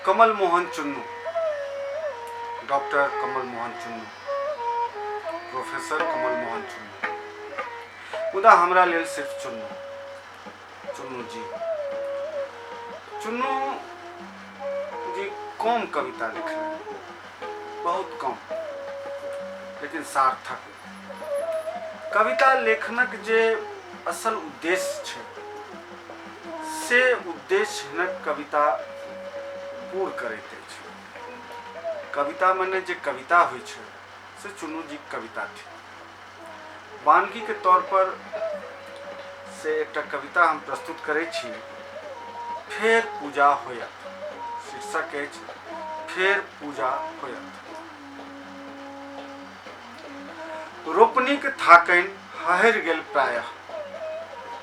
कमल Mohan Chunnu, doctor कमल Mohan Chunnu, professor कमल मोहन चुन्नू, मुदा हमरा लेल सिर्फ चुन्नू, चुन्नू जी। चुन्नू जी कम कविता लिखलनि, बहुत कम, लेकिन सार्थक। कविता लेखनक जे असल उद्देश्य छै से उद्देश्य हिनक कविता पूर करैत अछि। कविता मने जे कविता होइ छै से चुन्नू जीक कविता थिक। वानगीके तौर पर से एकटा कविता हम प्रस्तुत करै छी, फेर पूजा होयत। शीर्षक अछि फेर पूजा होयत। रोपनीक थाकनि हहरि गेल प्रायः,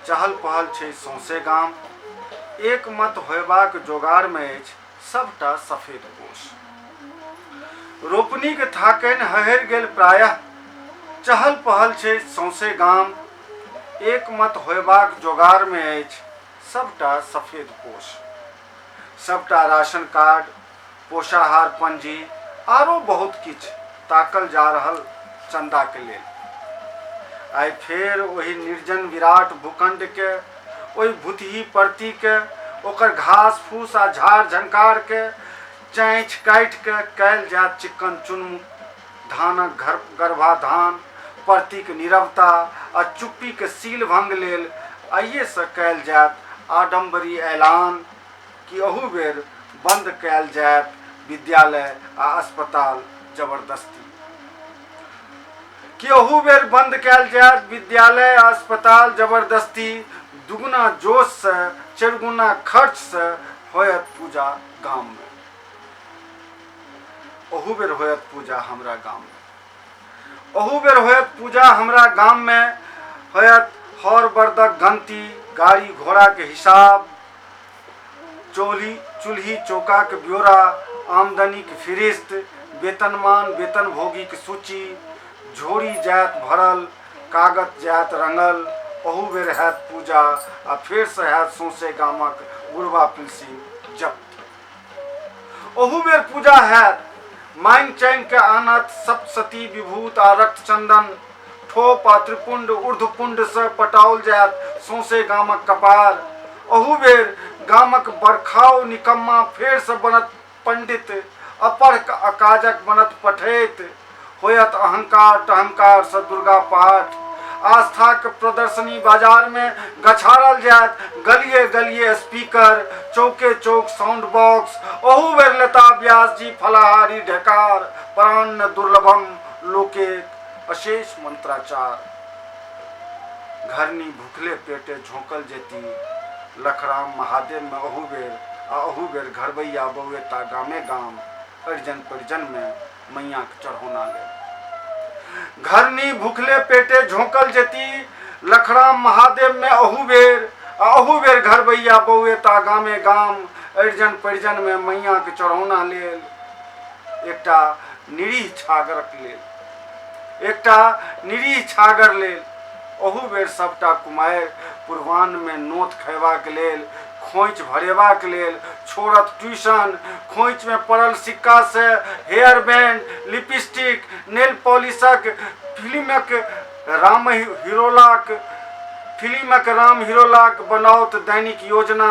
चहल पहल छै सौंसे गाम, एक मत होयबाक जोगारमे अछि सभटा सफेद पोष। रोपनीक थाकनि हहरि गेल प्रायः, चहल पहल छै सौंसे गाम, एक मत होयबाक जोगारमे अछि सभटा सफेद पोष। सभटा राशन कार्ड, पोषाहार पंजी आरो बहुत किछु ताकल जा रहल चन्दाके लेल। आइ फेर ओहि निर्जन विराट भूखण्डके, ओहि भुतही परतीके, ओकर घास फूस आ झाड़ झंखाड़के चाँछि काटिके कयल जायत चिक्कन चुनमुन। धानक घर गर्भाधान, परतीक नीरवता आ चुप्पीक सील भंग लेल आइएसँ कयल जायत आडम्बरी ऐलान कि अहू बेर बंद कयल जायत विद्यालय आ अस्पताल जबरदस्ती। कि अहू बेर बंद कयल जायत विद्यालय आ अस्पताल जबरदस्ती, दुगुना जोशसँ चारिगुना खर्चसँ होयत पूजा गाममे। अहू बेर होयत पूजा हमरा गाममे। अहू बेर होयत पूजा हमरा गाममे, होयत हर बरदक गनती, गाड़ी घोड़ाके हिसाब, चौली चूल्ही चौकाके ब्यौरा, आमदनीके फिरिस्त, वेतनमान वेतनभोगीके सूची, झोरी जायत भरल, कागत जायत रंगल। अहू बेर हैत पूजा आ फेरसँ हैत सौंसे गामक बुढ़बा पिलसिन जप्त। अहू बेर पूजा हैत, मांगि चांगि के आनत सप्तशती विभूत आ रक्तचंदन, ठोप आ त्रिपुंड ऊर्ध्वपुंड से पटाओल जायत सौंसे गामक कपार। अहू बेर गामक बरखाउ निकम्मा फेर से बनत पंडित, अपढ़ अकाजक बनत पठैत, होयत अहंकार टहंकार से दुर्गा पाठ। आस्थाक प्रदर्शनी बाजार में गछारल जायत गलिए गलिए स्पीकर, चौके चौक साउंड बॉक्स। अहू बेर लेता व्यास जी फलाहारी ढेकार, प्राण दुर्लभम लोके अशेष मंत्राचार। घरनी भूखले पेटे झोंकल जेती लखराम महादेव में अहू बेर, आ अहू बेर घरबैया बौएता गामे गाम अरिजन परिजन में मैया के चढ़ौना लेल। घरनी भूखले पेटे झोंकल जेती लखराम महादेव में अहू बेर, आ अहू बेर घरबैया बौएता गामे गाम अरिजन परिजन में मैया के चढ़ौना लेल। एकटा निरीह छागरक लेल, एकटा निरीह छागर लेल। अहू बेर सबटा कुमारि पूर्वाह्न में नोत खयबाक लेल, खोंइछ भरेबाक लेल छोड़त ट्यूशन, खोंइछ में पड़ल सिक्का से हेयर बैंड, लिपस्टिक, नेल पॉलिशक फिल्मक राम हिरोलाक फिल्मक राम हिरोलाक बनाओत दैनिक योजना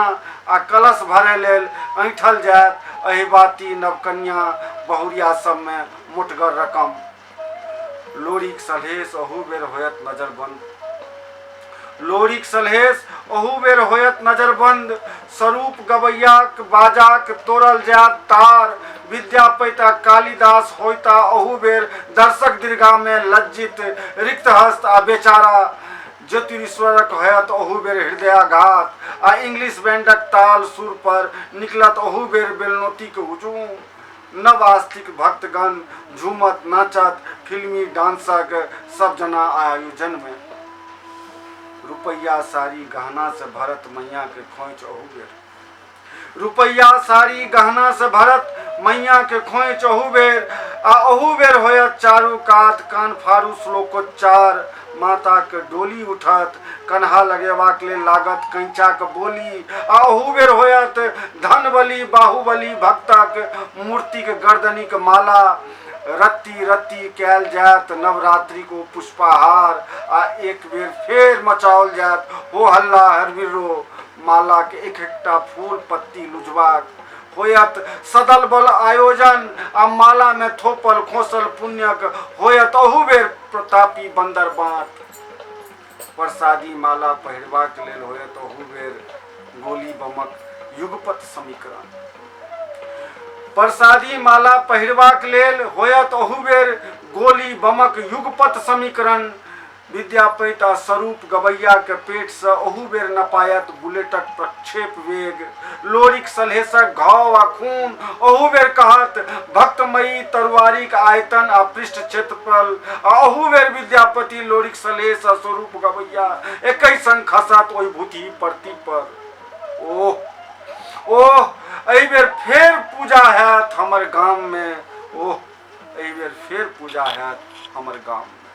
आ कलश भरय लेल ऐंठल जायत अहिबाती नवकनिया बहुरिया सबमे मोटगर रकम। लोरिक सलहेस अहू बेर होयत नजरबंद। लोरिक सलहेस अहू बेर होयत नजरबंद। स्वरूप गवैयाक बाजाक तोड़ल जायत तार। विद्यापति आ कालिदास होयता अहू बेर दर्शक दीर्घा में लज्जित रिक्तहस्त आ बेचारा। ज्योतिरीश्वरक होयत अहू बेर हृदयाघात आ इंग्लिश बैंडक ताल सुर पर निकलत अहू बेर बेलनौतीक हुजूम। नव आस्तिक भक्तगण झूमत नाचत फिल्मी डांसक सब जना आयोजन में। रुपैया साड़ी गहना से भरत मैया के खोंइछ अहू बेर। रुपैया साड़ी गहना से भरत मैया के खोंइछ अहू बेर। आ अहू बेर होयत चारू कात कान फाड़ू श्लोकोच्चार। माताक डोली उठत, कन्हा लगेबाक लेल लागत कैंचाक बोली। आ अहू बेर होयत धनबली बाहुबली भक्तक मूर्तिक गर्दनिक माला। रत्ती रत्ती कयल जायत नवरात्रिक ओ पुष्पाहार। आ एक बेर फेर मचाओल जायत हो हल्ला हरबिर्रो, मालाक एक एकटा फूल पत्ती लुझबाक होयत सदल बल आयोजन। आ माला में थोपल खोसल पुण्यक होयत अहू बेर प्रतापी बंदर बाँट। प्रसादी माला पहिरबाक लेल होयत अहू बेर गोली बमक युगपत समीकरण। प्रसादी माला पहिरबाक लेल होयत अहू बेर गोली बमक युगपत समीकरण। विद्यापति आ स्वरूप गवैयाके पेटसँ ओहू बेर नपायत बुलेटक प्रक्षेप वेग। लोरिक सलहेसक घाव आ खून ओहू बेर कहत भक्तमयी तरुआरिक आयतन आ पृष्ठ क्षेत्रफल। आ ओहू बेर विद्यापति, लोरिक, सलहेस आ स्वरूप गवैया एकहि संग खसत ओहि भूतही परती पर। ओह ओह, एहि बेर फेर पूजा हैत हमर गाममे। ओह, एहि बेर फेर पूजा हैत हमर गाममे।